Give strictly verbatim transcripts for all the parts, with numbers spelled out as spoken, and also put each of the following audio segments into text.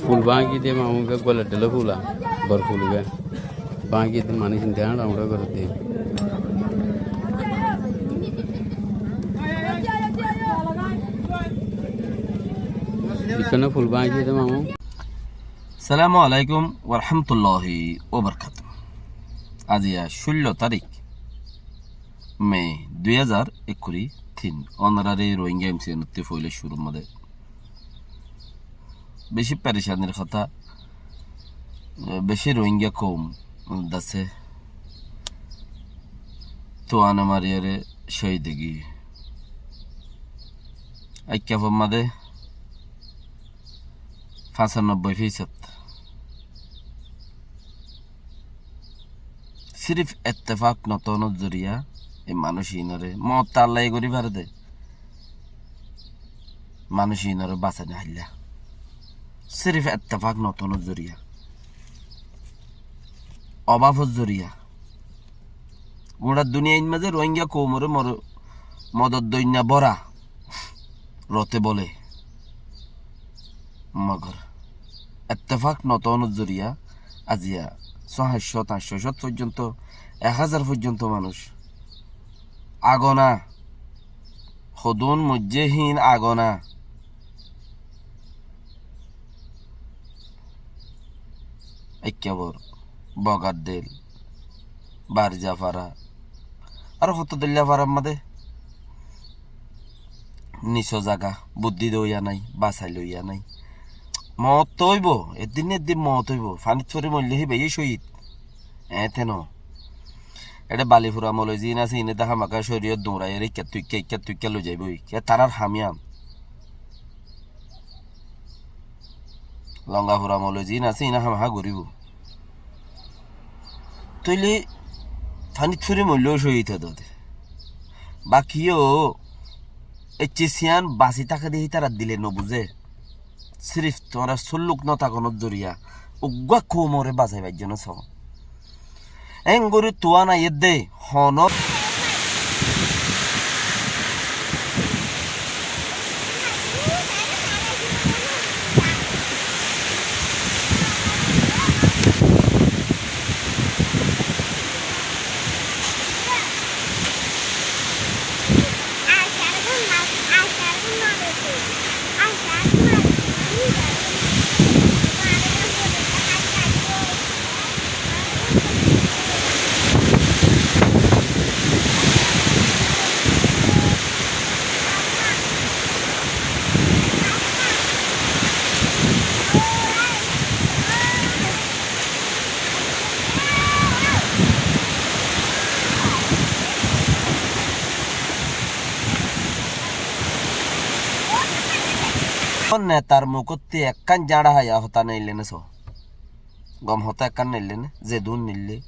Ful báñgi de mamu, ibá golar dóilla ful, bor ful ibá. Báñgi de manúic inde añçañça gorer de. Ikkáne ful báñgi de mamu. Assalamu alaikum warahmatulláhi wabarakátuhu. Aijja cúllo tarík, Me dui házar ekkuri tin. Ónorare Rohingya M C N ottú foila cúrur mazé beci perecanir hotá, beci Rohingya koum dase tuana mariyóre cóhid óigiyoi. Ekká fot mazé fañsanobboi fisót. Sirif ettefak notónor zoriya ei manúic inoré, moot Allaye gorí fare de, manúic inoré basai no faillá. Sirif ettefak notónor zoriya, obáfor zoriya. Gura duniyait mazé Rohingya koumoré mor-, modot doinna bóra rote bole. Mogor ettefak notónor zoriya aijja só háñt cót, añc cót foijjonto, ek házar foijjonto manúic agona, hodún moijjé híin agona. Ekká bor Bogar Del, Barza fara, aró hoto dilla fara mazé niso zaga, buddí de óiya nái, basai loiya nái. Moot to óibo, eddin eddin moot óibo. Fanit fori moille híbayó cóhid. Eéñte no. Eçé Balifura moloi ziín asé, iíne de hámaka coriyot duñraiyóre ikkattú ikká, ikkattú ikká loizaibói. Kiyá tarár ham yián. Longafura moloi ziín asé, iíne hámaka goríbou. Tóile fanit fori moilleyó cóhid óibo de. Baki yó ecce siyán basi táke de hítarar dile nobuzé. Sirif tuáñra súlluk no tákonor zoriya uggúa koumoré basai faijjó né só. Engorí tuáñra yédde honó Netar mukótti ekkán jáñça háiya hotá neillé né só. Gom hotá ekkán neillé né, zedún neillé.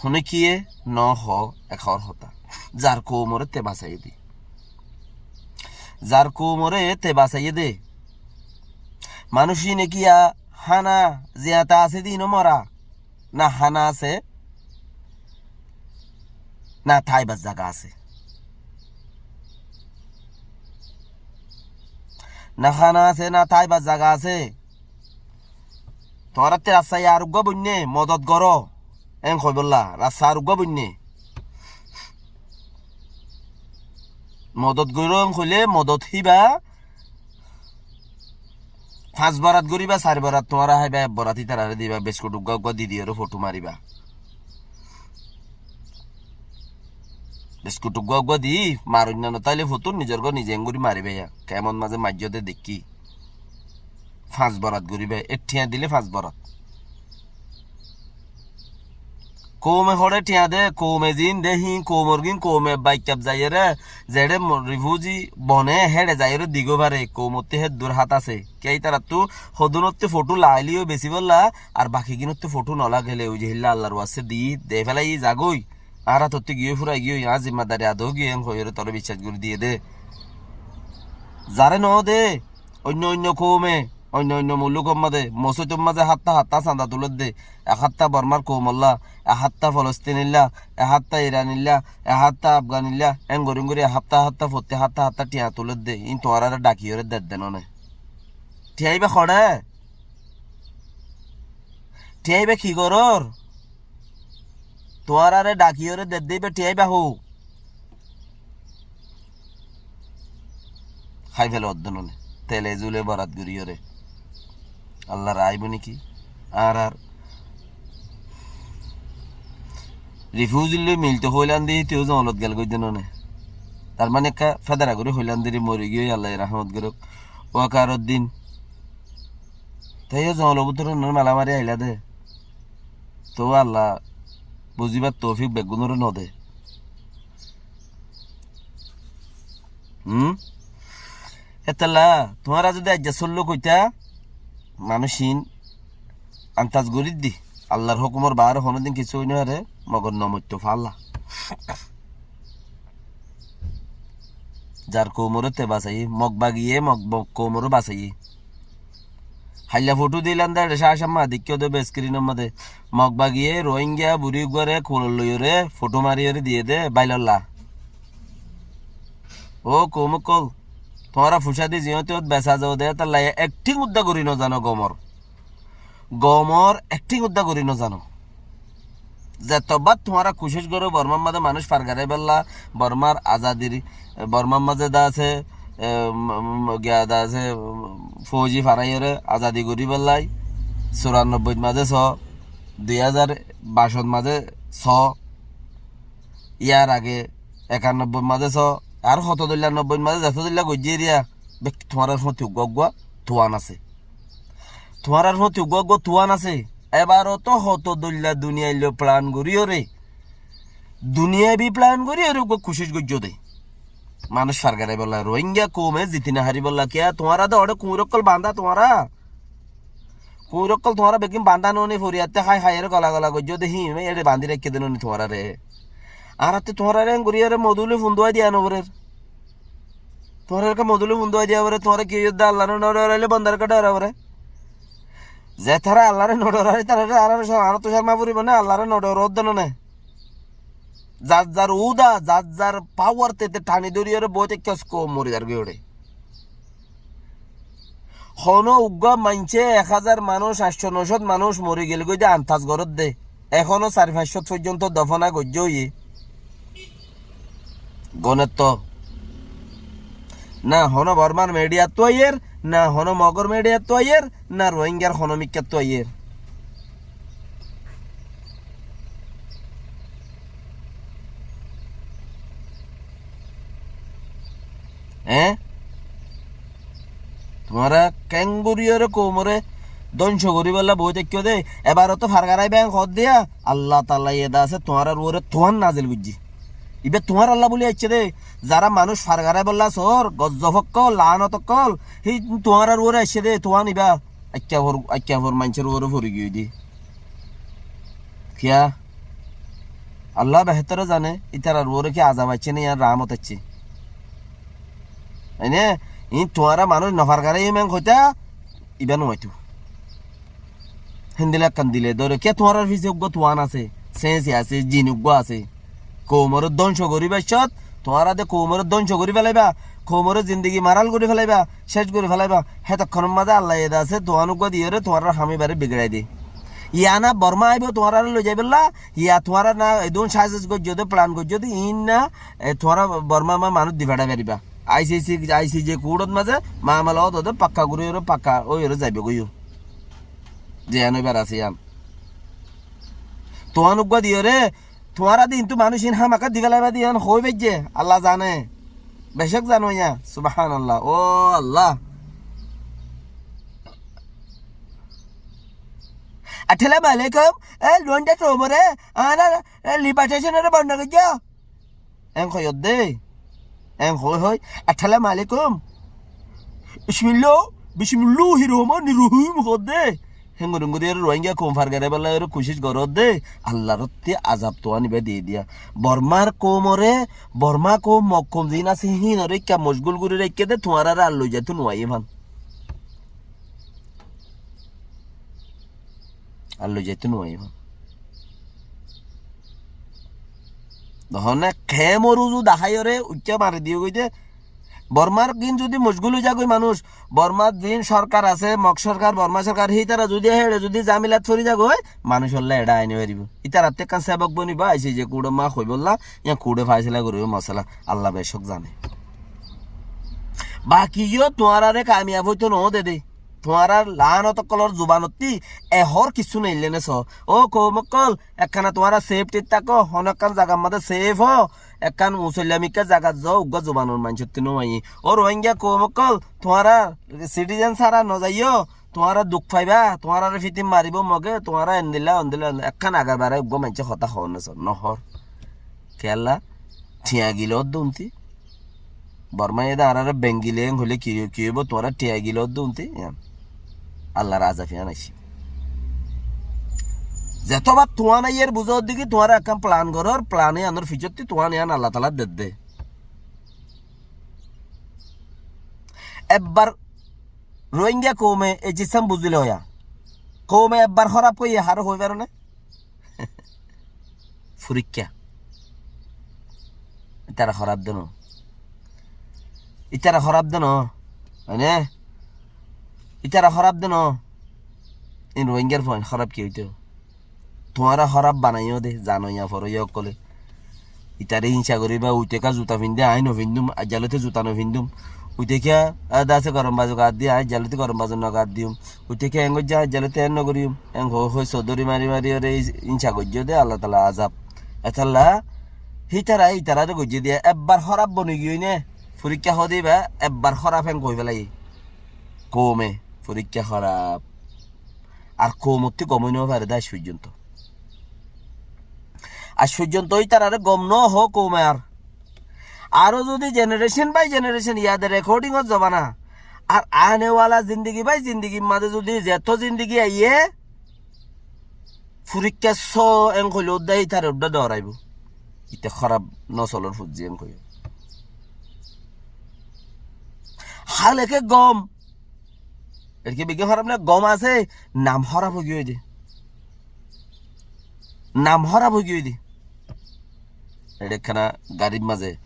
Hone kiyé no hoó ek hoór hotá. Zar koumoré te basaiyé dé. Zar koumoré te basaiyé dé. Manúic íne kiyá hána ziyata asé dé ínot mora? Na hána asé, na táibar zaga asé. Na hána asé, na táibar zaga asé. Tuáñrattú rasta ar uggúa boinné modot goró. Eén hoibólla, rasta ar uggúa boinné modot goró, eén hoilé modot híba. Fañs borat goríba, sair borat tuáñra háiba, ek borat ítararé diba, beskut uggúa uggúa di diyóre fothú mariba. Beskut uggúa uggúa di, maroinna no táile fottún nizor gór nize engorí maribá ya. Kemot mazé maijjó dé deikkí. Fañs borat goríba, ek thiañ dilé fañs borat. Koume hoçé thiañ de, koume ziín de híin, koumor gín koume baikkáb zaiyóre, zeçé mo-, rifúzi bone héçe zaiyóre digói fare, koumottú héddur hát asé. Kiyá ítarattú hodúnottú fothú laáile yó besibólla, ar bakigínottú fothú nolagéle, ói ze héilla Allar wassé di, de félai zagói. Añár átottú giyói fúrai giyói, añár zimmadari ada ói giyói, en hoiyóre toré biccác gorí diyé dé. Zaré noó de, oinno oinno koume, oinno oinno mulukor mazé, mosóitor mazé hátta hátta sanda tulédde, e hátta Bormár koumolla, e hátta Folostinilla, e hátta Iranilla, e hátta Afganilla, en gorí gorí e hátta hátta fottí hátta hátta thiañ tulédde, iín tuáñráre dhakiyóre dedde none. Thiañ íba hoçé? Thiañ íba ki gorór? Tuáñráre dhakiyóre dedde íba thiañ íba hó. Hái fele odde none. Tele zule borat goríyore. Allar aibó niki? Añárar rifúzil loi milto hoilan de, íte yó zoñlot gel goidde none. Tar mane ekka federa gorí hoilan de re mori giyói, Allaye rahmot gorók. Wakaruddin. Te yó zoñlor bútore none mala mari aila de. Tóu Allah buzíbar toufik beggúnoré node. Hum? Hétolla tuáñra zodi aijja sólluk óita, manúic ín antas goríddi. Allar hókumor baáre honódin kissú ói nofaré, mogor nomoitto falla. Zar koumoré te basaiyé, Mog bagiye Mog, Mog koumoré basaiyé. Hailla fothú dilan de, eçe cácamma deikkó de, be eskrinor mazé. Mog bagiye Rohingya buri uggúare kulot loiyóre fothú mariyóre diyé de bailolla. Ó koum ókkol, tuáñra fucá di ziyót tiyót besa zao de, hétolla ekthíng udda gorí nozano gomor. Gomor ekthíng udda gorí nozano. Zetobát tuáñra kucíc goró Bormár mazé manúic fargaraibálla, Bormár azadir, Bormár mazé de asé, e, m-, m-, giya de asé, fouji faraiyóre azadi goríbállai, surannobboit mazé só, dui házar baicót mazé só, yar age ekannobboit mazé só, ar hoto doilla nobboit mazé zeto doilla goijjé eriya, bek tuáñrar fúañti uggúa uggúa tuán asé. Tuáñrar fúañti uggúa uggúa tuán asé. Ebar ó to hoto doilla duniyai loi plan goríyore, duniyai bi plan goríyore uggúa kucíc goijjó de. Manúic fargaraibálla, Rohingya koume ziti nofaribálla. Kiyá tuáñra de oçé kuñir ókkol bandá tuáñra. Kuñir ókkol tuáñra beggín bandá noóni, foriyatte hái háiyore gola gola goijjó de híin, eçe bandí raikké de noóni tuáñrare. Añáratte tuáñrare en goríyore modulí funduwai diya noforer. Tuáñrare modulí funduwai diya foré, tuáñra ki óiye de Allaré no dhorailé bondaré ke dhora foré. Ze tará Allaré no dhoraré, tará añárattú córma foribó né, Allaré no dhoró de noóni. Zar zar uda, zar zar pawar tete thani dóriyore boóit ekká uskó mori zargói uçé. Honó uggúa maincé ek házar manúic, añctho nocót manúic mori gelgói de antas gorédde. Ehóno sair fañccót foijjónto dofona goijjé óiye. Gonétto. Na honó Bormar midhiyattú aiyér, na honó Mogor midhiyattú aiyér, na Rohingyar honó mikkáttú aiyér. Eé? Tuáñra kengoriyóre koumoré dónco goríbolla boói táikko dé. Ebar ó to fargaráiba en hoóddiya, Allah taala iyé de asé tuáñrar uore tuáñr nazil goijjé. Ibá tuáñralla bóli aiccé dé. Zará manúic fargaráibolla soór, gozzof ókkol, laánot ókkol, hí tuáñrar uore aiccé dé, tuáñr ibá. Aikkafor, aikkafor maincór uore forigiyói dé. Kiyá? Allah behétore zane, ítarar uore ki azab aiccé né, yá raámot aiccé. Ene, iín tuáñra manúic nofargaráiyo men hoitá, ibá nuaitó. Héndilla ekkán dile dóre, kiyá tuáñrar fisé uggúa tuán asé, séñsi asé, jin uggúa asé. Koumoré dónco goríbar cót, tuáñra de koumoré dónco gorí felaibá, koumoré zindigi marál gorí felaibá, céc gorí felaibá. Hétokkónor mazé Allah iyé de asé, tuán uggúa diyóre tuáñrar ham ibáre bigirai de. Yá na Bormá aibó tuáñrare loi zaibólla, yá tuáñra na edún sázes goijjó de, plan goijjó de, iín na, e, tuáñra Bormá ma manúic di feçái faribá. ICC, ICJ kuçot mazé mamala ódode pakka gorí óre, pakka ói óre zaibógoi yó. Ziyán óibar asé yían. Tuán uggúa diyóre, tuáñra de intú manúic iín hámaká di felaibá de yían hoói faijjé, Allah zane. Becók zano yían, subhánallah, ó Allah. Assalamu alaikum, e, Ruáingga koumoré, añárar, e, libertation oré bonno goijjó. Eén hoiyódde, eén hoi hoi, Assalamu alaikum. Bismillah, bismillahir rohmanir rohim hoódde. Héngori héngori ere Ruáingga koum far goráibolla ere kucíc goródde. Allar ottí azab tuáni ba diyé diya. Bormar koumoré, Borma koum, Mog koum ziín asé, híinoré ekká mocgúl gorí raikké dé, tuáñráre ar loi zaitó nuaiyé fán. Ar loi zaitó nuaiyé fán. Dohóne kemor uzu daháiyoré uikká mari diyó goi dé. Bormar gín zudi mocgúl ói zagói manúic, Bormar ziín sorkar asé, Mog sorkar, Borma sorkar, hítara zudi héçe zudi zamilat fori zagói, manúicolla eçé aini faribó. Ítarattú ekkán sebok bonibo, aisé ze kuçe ma hoibolla, yá kuçe faisala goríbo mosala, Allah becók zane. Baki yó tuáñráre kamiyab óito noó de dé. Tuáñrár laánot ókkolor zubanottí ehór kissú neillé né soó. Ó koum ókkol, ekkána tuáñra sefthit táko, honó ekkán zagar mazé sef ó, ekkán musolla mikká zagat zoó, uggúa zubanor maincótti nómaiyé. Ó Ruáingga koum ókkol, tuáñra sitizen sára nozaiyó, tuáñra duk faibá, tuáñráre fítit maribó Moge, tuáñra endilla, ondilla, ekkán age barái uggúa maincé hotá hoór né soó, nohoór. Kiyólla? Thiañ gilódde untí. Bormaye de añáráre bengile en hoilé ki, ki óibo, tuáñra thiañ gilódde untí, yián. Allar azab yián aiccé. Zetóbar tuáñra iyér buzódde ki, tuáñra ekkán plan gorór, plan yiánor fiçottí tuáñra yián Allah taala dedde. Ebbar Rohingya koume e jinísan buzíle óiya. Koume ebbar hóraf hoiyé, haré hoi faro né? Forikká. Ítara hóraf de no. Ítara hóraf de no. Óine? Ítara hóraf de no. In Rohingyar fuain hóraf ki óito? Tuáñra hóraf banaiyó de, zano ya foro ya ókkole. Itaré hínsa goríba, uite ká zuta findé, aññí nofindúm, aijjalóte zuta nofindúm. Uite ká, a, dase gorom bazu gaddí, aññí aijjalóte gorom bazu nogaddíyum. Uite ká eén goijjá, aijjalóte eén nogoríyum. Eén hoi hoi sodori mari mari ore hínsa goijjó de, Allah taala azab. Etolla, hítara, itarare goijjé de, ebbar hóraf boni giyói né, forikká hoó de íba, ebbar hóraf eén hoi félaiye. Koume, forikká hóraf. Ar koumottú gom ói no fare de aij foijjonto. Aij foijjonto ítarare gom no hoó koume ar. Aró zudi generation by generation yade recording ot zobana, ar ane wala zindigi by zindigir maze zudi zeto zindigi aiyé, forikká só en hoile uddá ítare uddá doraibó. Ite hóraf nosolor fujji en hoiyo. Háleke gom. Erke bege hóraf na gom asé, nam hóraf ói giyói de. Nam hóraf ói giyói de. Ere ekkana garir maze.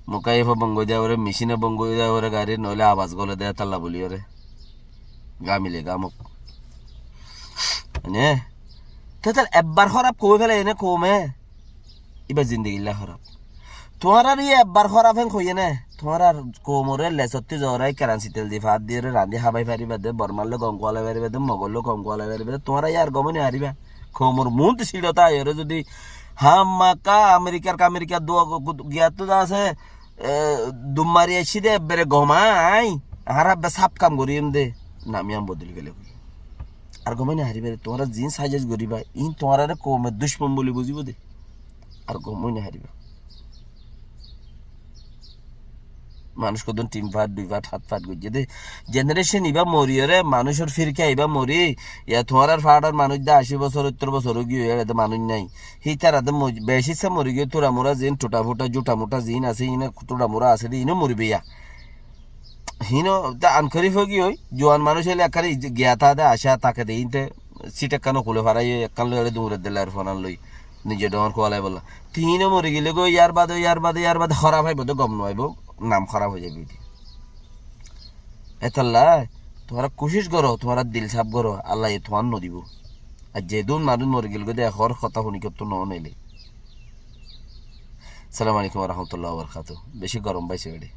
Mukaife bongoi diya fore, mecine bongoi diya fore garir, noile abas gole de talla buli ore. Gamile gamok. Ene? Te tal ebbar hóraf koi fele ene koume. Iba zindigilla hóraf. Tuáñrar iye ebbar hóraf en hoiyé né? Tuáñrar koumoré lesottí zorai keransi tel di fat diyóre randi hábai faribá de, Bormar loi gom kualai faribá de, Mogor loi gom kualai faribá de, tuáñra iye ar gom ói no faribá. Koumor muúntu siçota aiyóre zudi hámaka Amerikar ka Amerikar dua gu-, gu-, giyattu de asé, e, dum mari aiccí de ebbere gom aññí, añára ebbe saf kam goríyum de, nam yián bodoli fele. Ar gom ói no faribá de, tuáñra ziín sajez goríba, iín tuáñrare koume ducmon buli buzíbo de. Ar gom ói no faribá. Manúic hodún tin fat, dui fat, hát fat goijjé de. Generation ibá moriyóre, manúicor firka ibá mori, ya tuáñrar farar manúic de ací bosór, óttor bosór ói giyói, ere de manúic nái. Hítara de mo-, beci issá mori giyói, tura mura ziín, tuta futa, juta muta ziín asé, iíne tura mura asé de, iíno moribo ya. Híno te ankori fogi ói, juan manúic óile ekkán ij-, giya táke de, acá táke de, hínte sít ekkán ó kule faraiyé, ekkán loi ere duñre de lair fonan loi, nize dhoóñr kuwalai bolla. Te híno mori gile goi, yar bade, yar bade, yar bade hóraf aibo de, gom no aibo, nam hóraf ói zaibo de. Etolla, tuáñra kucíc goró, tuáñra dil saf goró, Allaye tuáñr no dibo. Ar zedún manúic mori gel goi de, ehór hotá funi kottu no neile. Assalamu alaikum wa rahmatullahi wa barakatuhu. Beci gorom báice ere.